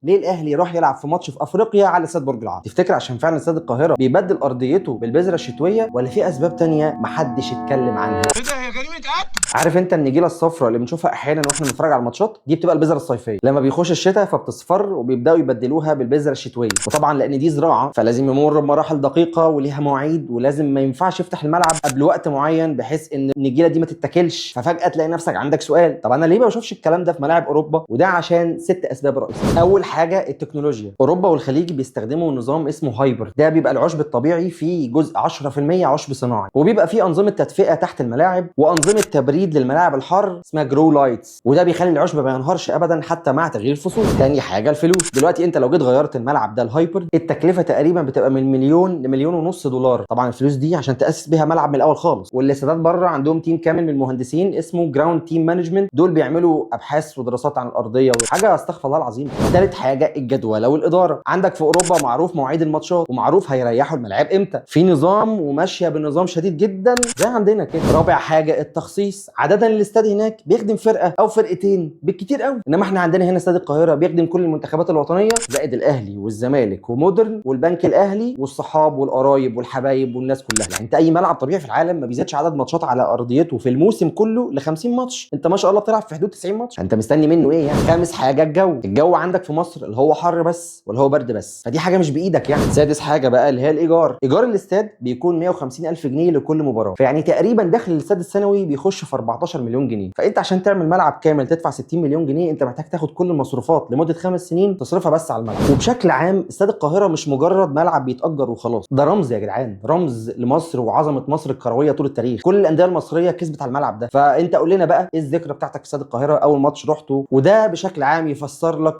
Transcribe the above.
ليه الاهلي راح يلعب في ماتش في افريقيا على استاد برج العرب؟ تفتكر عشان فعلا استاد القاهرة بيبدل ارضيته بالبذره الشتوية، ولا في اسباب تانية محدش اتكلم عنها؟ ايه ده؟ هي جريمة قتل. عارف انت النجيله الصفراء اللي بنشوفها احيانا واحنا بنتفرج على الماتشات دي؟ بتبقى البذرة الصيفية، لما بيخش الشتاء فبتصفر وبيبداوا يبدلوها بالبذره الشتوية. وطبعا لان دي زراعة فلازم يمر بمراحل دقيقة وليها مواعيد، ولازم ما ينفعش يفتح الملعب قبل وقت معين بحيث ان النجيله دي ما تتاكلش. ففجاه تلاقي نفسك عندك سؤال، طب انا ليه ما بشوفش الكلام ده في ملاعب اوروبا؟ وده عشان 6 اسباب رئيسية. اول حاجة التكنولوجيا. اوروبا والخليج بيستخدموا نظام اسمه hybrid، ده بيبقى العشب الطبيعي فيه جزء 10% عشب صناعي، وبيبقى فيه انظمة تدفئه تحت الملاعب وانظمة تبريد للملاعب الحر اسمها grow lights، وده بيخلي العشب ما ينهارش ابدا حتى مع تغيير الفصول. تاني حاجة الفلوس. دلوقتي انت لو جيت غيرت الملعب ده ال hybrid، التكلفة تقريبا بتبقى من مليون لمليون ونص دولار. طبعا الفلوس دي عشان تاسس بيها ملعب من الاول خالص. والاستادات بره عندهم team كامل من المهندسين اسمه ground team management، دول بيعملوا ابحاث ودراسات عن الارضية وحاجه استغفر الله العظيم. ثالث حاجة الجدوله والادارة. عندك في اوروبا معروف مواعيد الماتشات ومعروف هيريحوا الملاعب امتى، في نظام وماشية بنظام شديد جدا زي عندنا كده. رابع حاجة التخصيص. عادة الاستاد هناك بيخدم فرقه او فرقتين بالكتير قوي، انما احنا عندنا هنا استاد القاهرة بيخدم كل المنتخبات الوطنية زائد الاهلي والزمالك ومودرن والبنك الاهلي والصحاب والقرايب والحبايب والناس كلها. يعني انت اي ملعب طبيعي في العالم ما بيزيدش عدد ماتشات على ارضيته في الموسم كله ل 50 ماتش، انت ما شاء الله بتلعب في حدود 90 ماتش، انت مستني منه ايه يعني؟ خامس حاجة الجو. الجو عندك في مصر اللي هو حر بس ولا هو برد بس، فدي حاجة مش بايدك يعني. سادس حاجة بقى اللي هي الايجار. ايجار الاستاد بيكون 150 الف جنيه لكل مباراه، فيعني تقريبا دخل الاستاد السنوي بيخش في 14 مليون جنيه. فانت عشان تعمل ملعب كامل تدفع 60 مليون جنيه، انت محتاج تاخد كل المصروفات لمدة 5 سنين تصرفها بس على الملعب. وبشكل عام استاد القاهرة مش مجرد ملعب بيتاجر وخلاص، ده رمز يا جدعان، رمز لمصر وعظمه مصر الكروية طول التاريخ. كل الاندية المصرية كسبت على الملعب ده. فانت قول لنا بقى ايه الذكرى بتاعتك في استاد القاهرة اول ماتش رحته، وده بشكل عام يفسر لك